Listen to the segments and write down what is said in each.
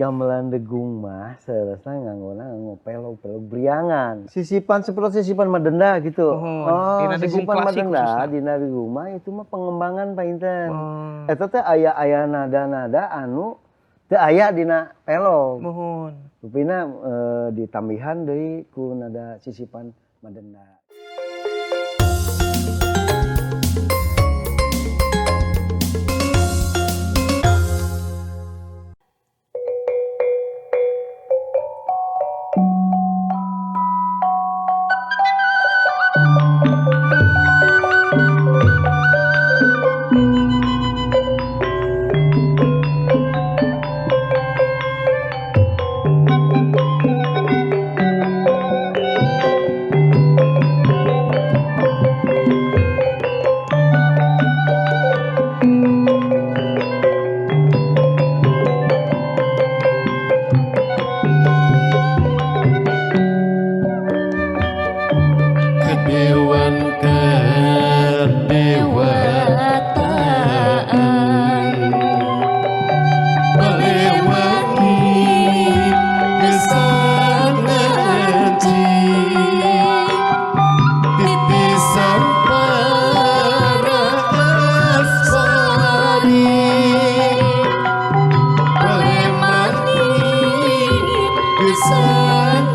Gamelan degung mah saleresna nganggona nganggo pelog-pelog briangan. Sisipan seperti sisipan madenda gitu. Muhun. Oh, Dina degung sisipan klasik madenda khususna. Dina degung mah itu mah pengembangan panginten. Oh. Eta teh aya aya nada-nada anu teu aya dina pelog. Muhun. Rupina ditambihan deui ku nada sisipan madenda. Kedewan kedewataan melewati kesangaji titisan para aswari melewati kesangaji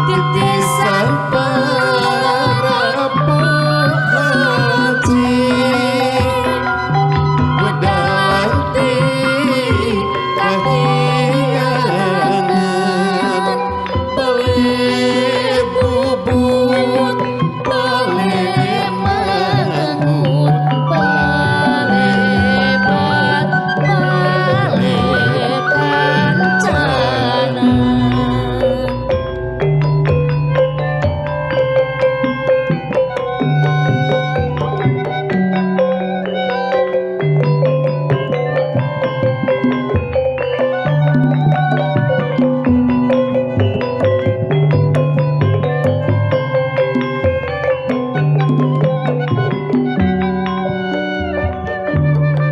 titisan para haji wedanti kahyangan bale bubut bale mangut bale bat bale kancana.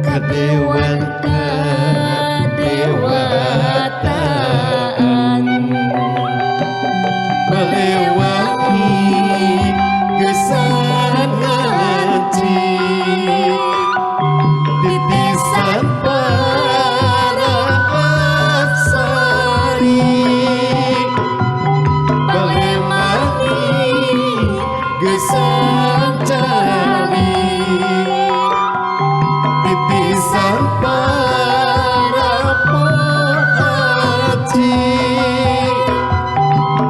Kadewan kadewataan melewati gesan ngaji titisan para asari melewati gesan cari titisan para haji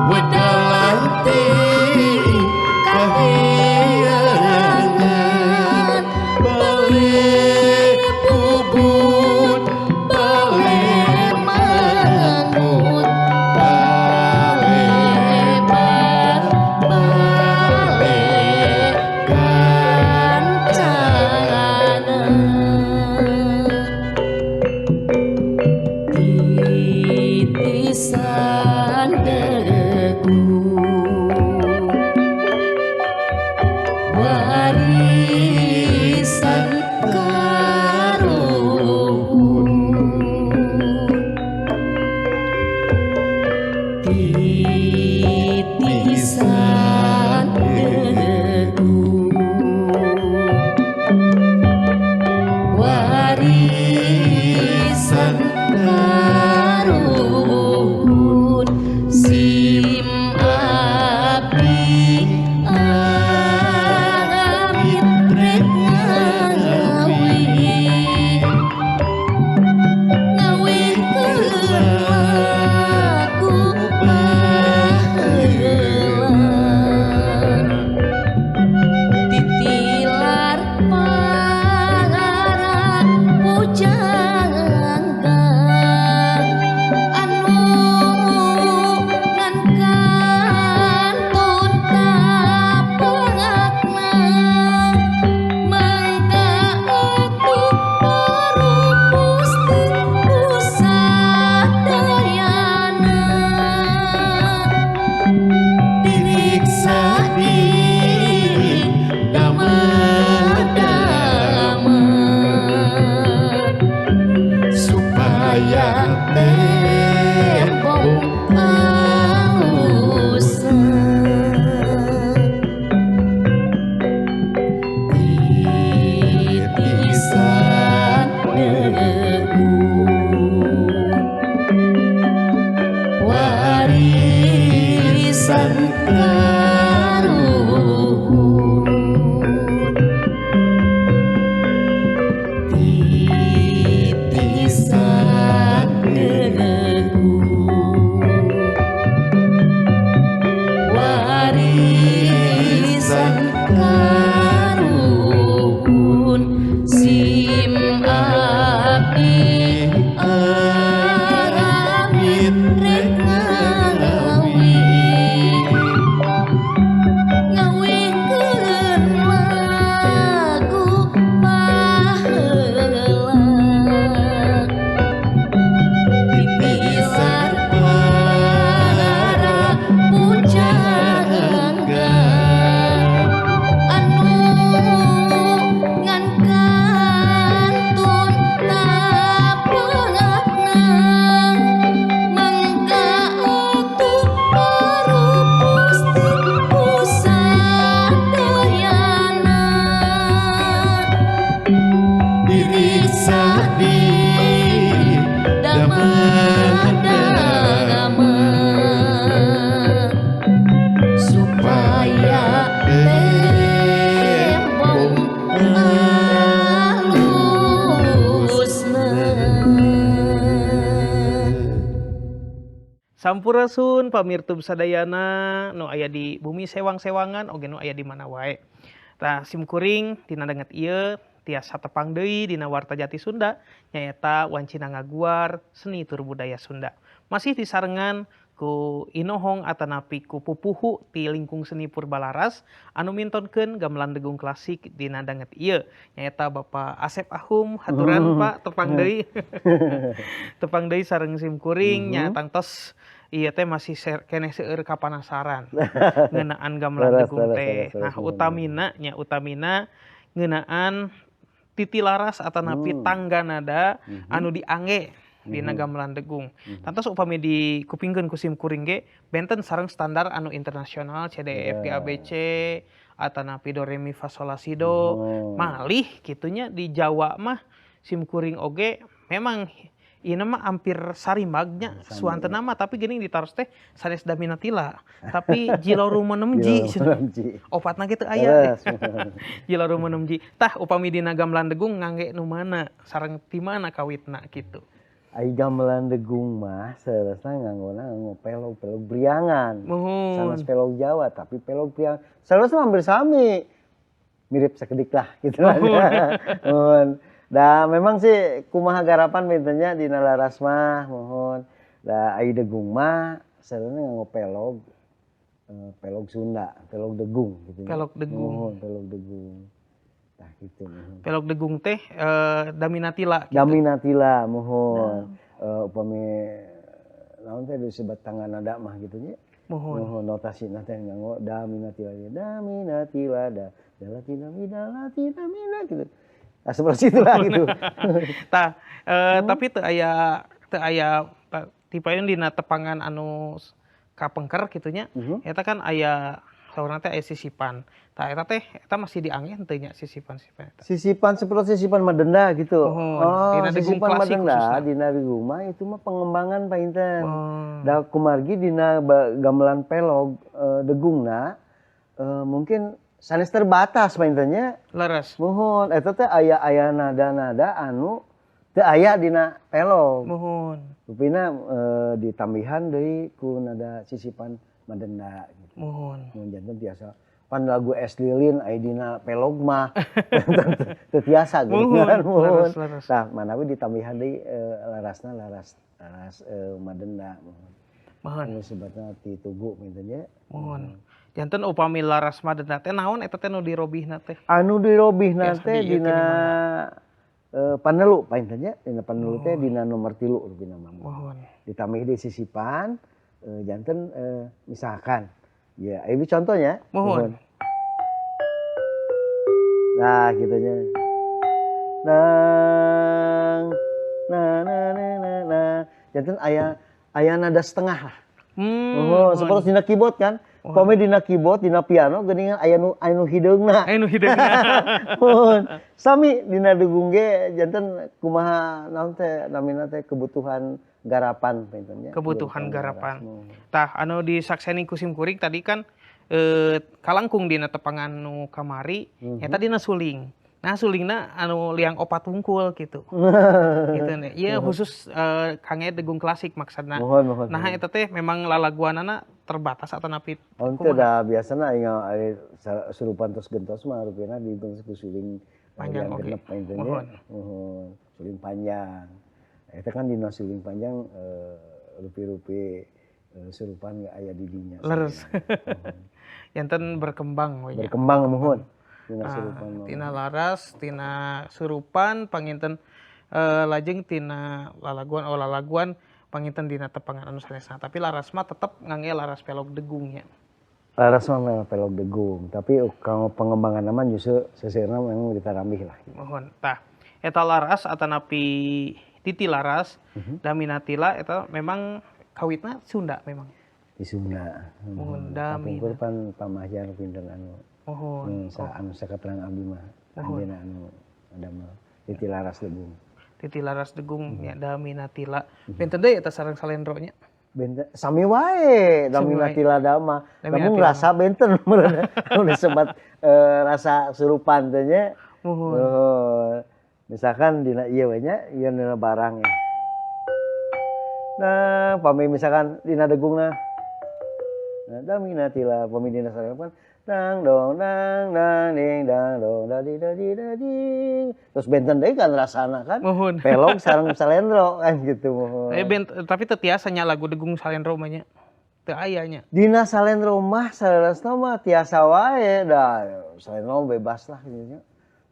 wedalanti kahyangan bale bubut bale mangut bale bat bale kancana. Titisan degung warisan karuhun titisan degung warisan karuhun sim abdi amit. Sampurasun pamirtub sadayana nu aya di bumi sewang-sewangan oge nu aya di mana wae. Tah, simkuring dina danget ieu tiasa tepang deui dina Warta Jati Sunda, nyaeta wancina ngaguar seni tur budaya Sunda. Masih disarengan ku inohong atanapi ku pupuhu ti lingkung seni Purbalaras anu mintonkeun gamelan degung klasik dina danget ieu, nyaeta Bapak Asep Ahum. Haturan, Pak, tepang deui. Tepang deui sareng simkuring nya. Tangtos ieu teh masih keneh seueur kapanasaran ngeunaan gamelan degung teh. Nah, utamina nya, utamina ngeunaan titi laras atanapi tangga nada anu diangge dina gamelan degung. Tangtos upami dikupingkeun ku simkuring ge benten sareng standar anu internasional C D E F G A B C atanapi do re mi fa sol la si do. Malih kitu nya, di Jawa mah simkuring oge memang ieu mah hampir sarimagnya suantena mah, tapi geuning ditaros teh sanes daminatila tapi jiloru menemji. Opatna ge teu aya. Jiloru menemji. Tah, upami dina gamelan degung ngangge nu mana sareng ti mana kawitna kitu? Ai gamelan degung mah saleresna nganggona nganggo pelog, pelog Priangan. Muhun. Sanes pelog Jawa tapi pelog Priangan. Saleresna hampir sami. Mirip sakedik lah gitu lah. Muhun. Da memang sih kumaha garapan bintennya dina laras mah, muhun. Da ai degung mah saleresna nganggo pelog, pelog Sunda, pelog degung gitu. Pelog degung. Muhun, pelog degung. Tah gitu, muhun. Pelog degung teh daminatila gitu. Daminatila, muhun. Upami naon teh disebut tangga nada mah gitu nya. Muhun. Muhun, notasina teh nganggo daminatila, daminatila da dalatina midalatina mina gitu. Nah, seperti itulah gitu. Tah, tapi teu aya tipayun dina tepangan anu kapengker kitu nya. Eta kan aya saurna teh aya sisipan. Tah, eta teh eta masih diangge henteu nya sisipan-sisipan eta? Sisipan seperti sisipan madenda gitu. Muhun. Oh, Dina degung sisipan klasik madenda khususna. Dina degung mah itu mah pengembangan panginten. Oh. Da kumargi dina gamelan pelog degungna mungkin sanes terbatas pangintennya. Leres. Muhun, eta teh aya aya nada-nada anu teu aya dina pelog. Muhun. Rupina ditambihan deui ku nada sisipan madenda gitu. Muhun. Mun janten tiasa pan lagu Es Lilin aya dina pelog mah teu tiasa geuningan. Muhun. Leres, leres. Tah, manawi ditambihan deui larasna laras laras madenda, muhun. Muhun. Anu sebatna ti tugu panginten nya. Muhun. Janten upami laras madenda teh naon eta teh nu dirobihna teh? Anu dirobihna Tiasa teh diieukeun dina di mana? Panelu panginten nya, dina panelu teh dina nomor 3 rupina mah. Muhun. Ditambah deui sisipan janten misalkan ya ini contohnya. Muhun. Muhun. Nah, gitu nya. Nang na na na na na. Janten aya aya nada setengah lah. Oh, Muhun. seperti dina keyboard kan. Pami dina keyboard, dina piano geuningan aya nu hideungna. Aya nu hideungna. Muhun. Sami dina degung ge janten kumaha naon teh namina teh kebutuhan garapan panginten nya. Kebutuhan garapan. Muhun. Tah, anu disakseni ku simkuring tadi kan kalangkung dina tepangan nu kamari eta dina suling. Nah, sulingna anu liang opat wungkul gitu. Gitu nih. Ieu khusus kangge degung klasik maksudna. Muhun, muhun. Nah, eta teh memang lalaguanana terbatas atau napi Oh, henteu, da biasana aya surupan tos gentos mah rupina digentos ku suling Panjang liang oge. genep panginten nya. Muhun. Muhun, suling panjang. Eta kan dina suling panjang rupi-rupi surupan ge aya di dinya. Leres. Janten berkembang we nya. Berkembang, muhun. Dina surupan mah. Tina laras, tina surupan panginten lajeng tina lalaguan, oh lalaguan panginten dina tepangan anu sanesna. Tapi laras mah tetep ngangge laras pelog degung nya. Laras mah memang pelog degung, tapi kalau pengembangan mah justru seseueurna memang ditarambih lah. Muhun. Tah, eta laras atanapi titi laras daminatila eta memang kawitna Sunda memang. Di Sunda. Muhun, dami. Kapungkur pan pamahyar pinten anu. Muhun. Sa anu sakaterang abdi mah anjeunna anu adamel titi laras degung. Titi laras degung nya daminatila. Benten deui eta sareng salendro nya. Benten sami wae Sami wae. daminatila dama. Daminatila. Namun rasa benten anu disebat rasa surupan teh nya. Muhun. Oh, misalkan dina ieu we nya, ieu dina barang ya. Nah, pami misalkan dina degungna. Nah, damina tila pami dina salendro kan dang dong dang dang ding dang dong da di da di da di. Terus benten deui kan rasana kan. Muhun. Pelog sareng salendro kan gitu muhun. Tapi teu tiasa nya lagu degung salendro mah nya. Teu aya nya. Dina salendro mah saleresna mah tiasa wae da salendro bebas lah gitu nya.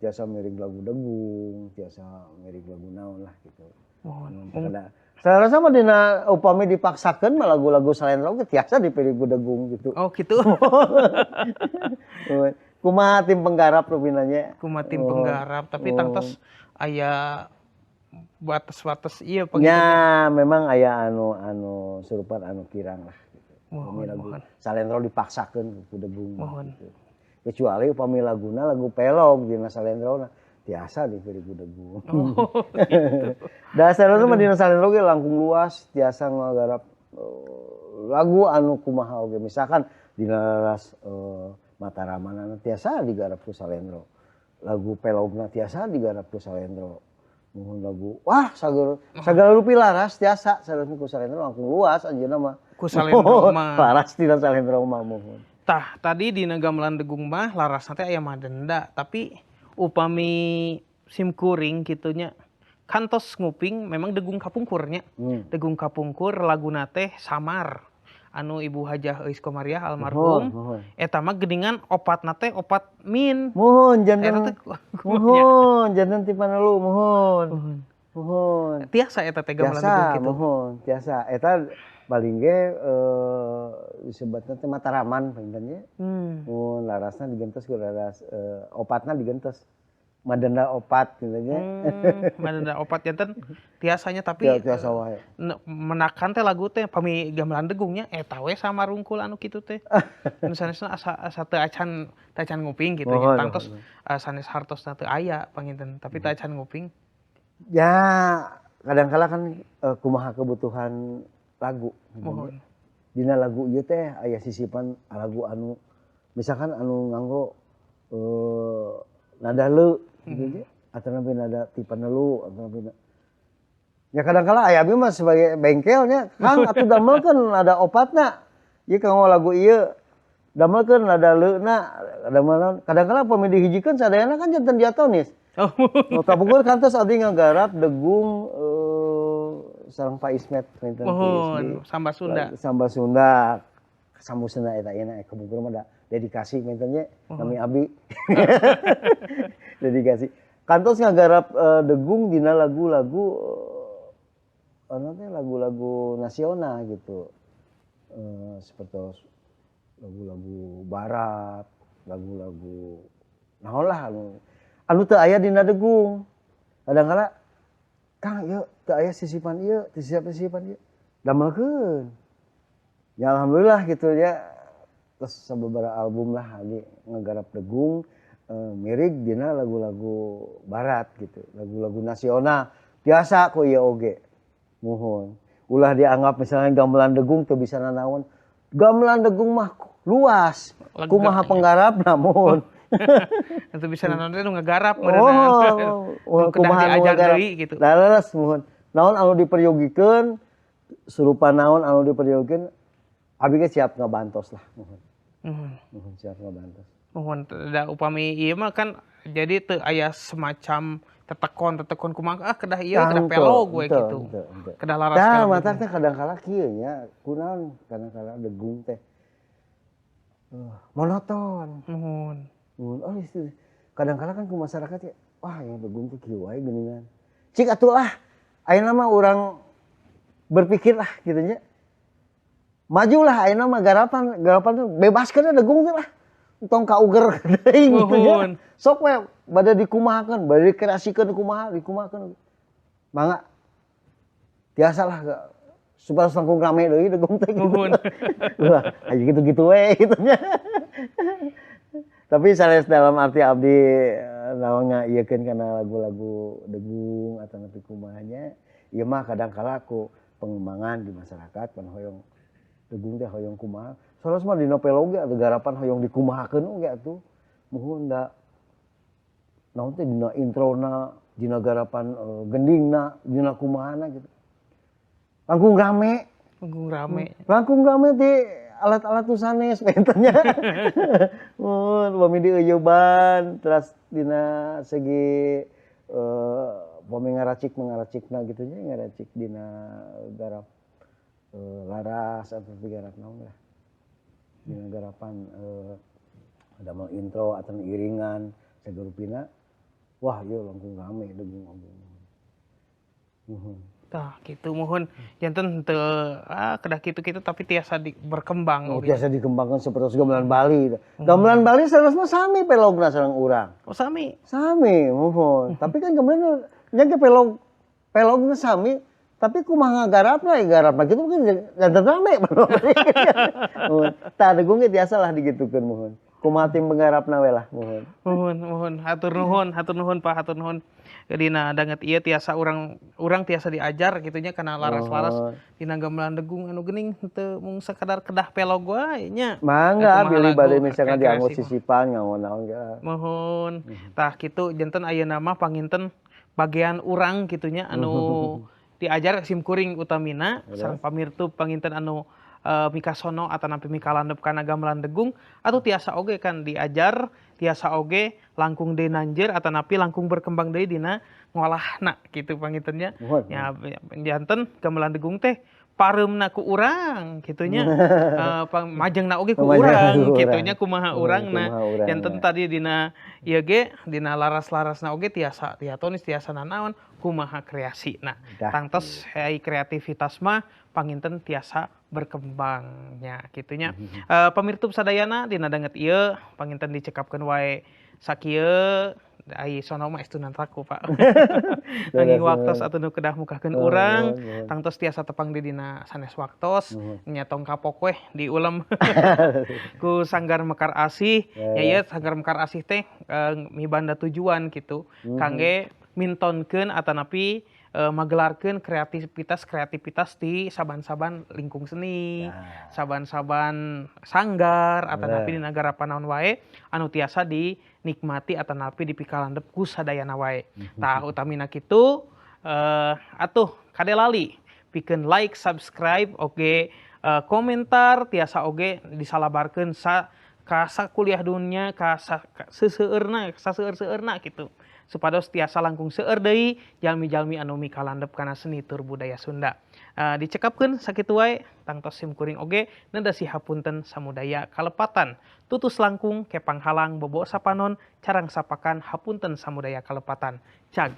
Tiasa miring lagu degung, tiasa miring lagu naon lah gitu. Muhun. Kada saleresna mah dina upami dipaksakeun mah lagu-lagu salendro ge tiasa dipilih ku degung gitu. Oh gitu. Kumaha tim penggarap rupina nya. Kumaha tim penggarap, tapi tangtos aya batas-batas ieu Nya memang aya anu anu surupan anu kirang lah gitu. Muhun, Upami lagu muhun. salendro dipaksakeun ku degung Muhun. gitu. Kecuali upami laguna lagu pelog dina salendro tiasa dipilih ku degung. Oh, gitu. Da salendro mah dina salendro ge langkung luas tiasa ngagarap lagu anu kumaha oge, misalkan dina laras Mataraman tiasa digarap ku salendro. Lagu pelogna tiasa digarap ku salendro. Muhun lagu wah sagala rupi laras tiasa salendro ku salendro langkung luas anjeunna mah. Ku salendro mah. Laras dina salendro mah muhun. Tah, tadi dina gamelan degung mah larasna teh aya madenda, tapi upami simkuring kitu nya kantos nguping memang degung kapungkur nya. Degung kapungkur laguna teh Samar. Anu Ibu Hajah Euis Komariah almarhum. Muhun, muhun. Eta mah geuningan opatna teh opat min. Muhun janten. Eta teh Muhun janten ti panelu muhun. Muhun. Muhun. Tiasa eta teh gamelan Tiasa, degung kitu. muhun, tiasa. Eta paling ge disebutna teh Mataraman panginten nya. Muhun larasna digentes ku laras opatna digentes. Madenda opat gitu nya. Madenda opat janten tiasanya tapi Tiasa wae. Menakan teh lagu teh pami gamelan degungnya eta we sama rungkul anu kitu teh. Nu sanesna asa teu acan teu acan nguping kitu nya. Muhun, Tangtos muhun. Sanes hartosna teu aya panginten tapi teu acan nguping. Ya kadangkala kan kumaha kebutuhan lagu. Muhun. Dina lagu ieu teh aya sisipan lagu anu misalkan anu nganggo nada leu gitu nya, atau nabi nada ti panelu atau nabi ya kadangkala aya abi mah sebagai bengkelnya Kang atuh damelkeun nada opatna ieu kanggo lagu ieu damelkeun nada leuna damel naon kadangkala upami dihijikeun sadayana kan janten diatonis. Oh. Nu kapungkur kantos abdi ngagarap degung sareng Pak Ismet panginten Muhun, Samba Sunda. Samba Sunda. Samba Sunda eta ieu na kapungkur mah da dedikasi panginten nya nami abdi. Dedikasi. Kantos ngagarap degung dina lagu-lagu anu teh lagu-lagu nasional gitu. Seperti lagu-lagu barat, lagu-lagu naon lah anu teu aya dina degung. Kadangkala Kang ieu teu aya sisipan ieu, teu sisipan ieu. Damelkeun. Ya alhamdulillah gitu ya. Terus sababaraha album lah abdi ngagarap degung mirig dina lagu-lagu barat gitu, lagu-lagu nasional. Biasa ku ieu oge. Muhun. Ulah dianggap misalnya gamelan degung teu bisa nanaon. Gamelan degung mah luas. Lega. Kumaha penggarap namun. Itu bisa nanaon teh nu ngagarap Oh, meureunna. oh, Nu kedah kumaha nu diajar ngagarap. deui gitu. Leres muhun. Naon anu diperyogikeun, surupa naon anu diperyogikeun, abi ge siap ngabantos lah muhun. Muhun. Muhun siap ngabantos. Muhun da upami ieu mah kan jadi teu aya semacam tetekon-tetekon kumaha ah kedah ieu kedah pelog we gitu. Henteu. Kedah laras Tah kana matak degung. teh kadangkala kieu nya, kunaon kadangkala degung teh monoton. Muhun. Muhun. Oh, itu. Kadangkala kan ku masyarakat ya, wah yang degung teh kieu wae geuningan. Cik atuh lah, ayeuna mah urang berpikir lah gitu nya. Majulah ayeuna mah garapan, garapan tuh bebaskeun degung teh lah. Tong kauger deui gitu nya. Muhun. Sok we bade dikumahakeun, bade dikreasikeun kumaha, dikumahakeun. Mangga. Tiasalah supaya langkung rame deui degung teh gitu. Muhun. Wah, aya gitu-gitu we gitu nya. Tapi sanes dalam arti abdi naon ngaieukeun kana lagu-lagu degung atau nepi kumaha nya, ieu mah kadangkala ku pengembangan di masyarakat pan hoyong degung teh hoyong kumaha. Soalnya mah dina pelog ge atuh garapan hoyong dikumahakeun oge atuh. Muhun da naon teh dina introna, dina garapan gendingna, dina kumahana gitu. Langkung rame. Langkung rame. Langkung rame di alat-alat nu sanes panginten nya. Mun upami dieuyeban terus dina segi upami ngaracik mengaracikna gitu nya, ngaracik dina garap laras atau garap naon lah. Dina garapan damel intro atau iringan sagarupina, wah, ieu langkung rame degung agung. Muhun. Tah, kitu, muhun. Janten teu kedah kitu-kitu, tapi tiasa berkembang Oh, oge. Biasa dikembangkan seperti gamelan Bali. Gamelan Bali seharusnya sami pelogna sareng urang. Oh, sami. Sami, muhun. Tapi kan gamelan nya ge pelog pelogna sami, tapi kumaha garapna ya, garapna kitu mungkin janten rame. Muhun. Tah, degung ge tiasa lah digitukeun, muhun. Kumaha tim penggarapna we lah, muhun. Muhun, muhun. Hatur nuhun, hatur nuhun, Pak, hatur nuhun. Dina danget ieu tiasa urang urang tiasa diajar gitu nya kana laras-laras dina gamelan degung anu geuning teu mung sakadar kedah pelog wae nya. Mangga Kumaha bilih lagu bade misalkan dianggo kreasi mah. Sisipan nganggo naon ge. Muhun. Tah, kitu janten ayeuna mah panginten bagian urang kitu nya anu diajar sim kuring utamina sareng pamirtub panginten anu mikasono atanapi mikalandep kana gamelan degung atau tiasa oge kan diajar, tiasa oge langkung deui nanjeur atanapi langkung berkembang deui dina ngolahna kitu panginten nya. Muhun. Ya, janten gamelan degung teh pareumna ku urang kitu nya, majengna oge ku Majengna urang ku kitu urang. Nya, kumaha urangna. Kumaha urangna. Janten tadi dina ieu ge dina laras-larasna oge tiasa diatonis, tiasa nanaon, kumaha kreasina. Dah. Tangtos ai kreativitas mah panginten tiasa berkembangnya kitu nya. Pamirtub sadayana, dina danget ieu panginten dicekapkeun wae sakieu, ai sono mah estu nantaku, Pak. Nanging waktos atuh nu kedah mukahkeun urang, Nuhun. tangtos tiasa tepang di dina sanes waktos Nuhun. nya, tong kapok weh diulem ku Sanggar Mekar Asih. Ya, ieu Sanggar Mekar Asih teh mibanda tujuan gitu kangge mintonkeun atanapi magelarkeun kreativitas-kreativitas di saban-saban lingkung seni, saban-saban sanggar atanapi di nagara panaon wae anu tiasa dinikmati atanapi dipikalandep ku sadayana wae. Tah, utamina kitu atuh kade lali pikeun like, subscribe, oge komentar, tiasa oge disalabarkeun sa ka sakuliah dunya, ka seseueurna, saseueur-seueurna gitu supados tiasa langkung seueur deui jalmi-jalmi anu mikalandep kana seni tur budaya Sunda. Dicekapkeun sakitu wae, tangtos sim kuring oge nendasi hapunten samudaya kalepatan. Tutus langkung kepang halang bobo sapanon carang sapakan, hapunten samudaya kalepatan. Cag.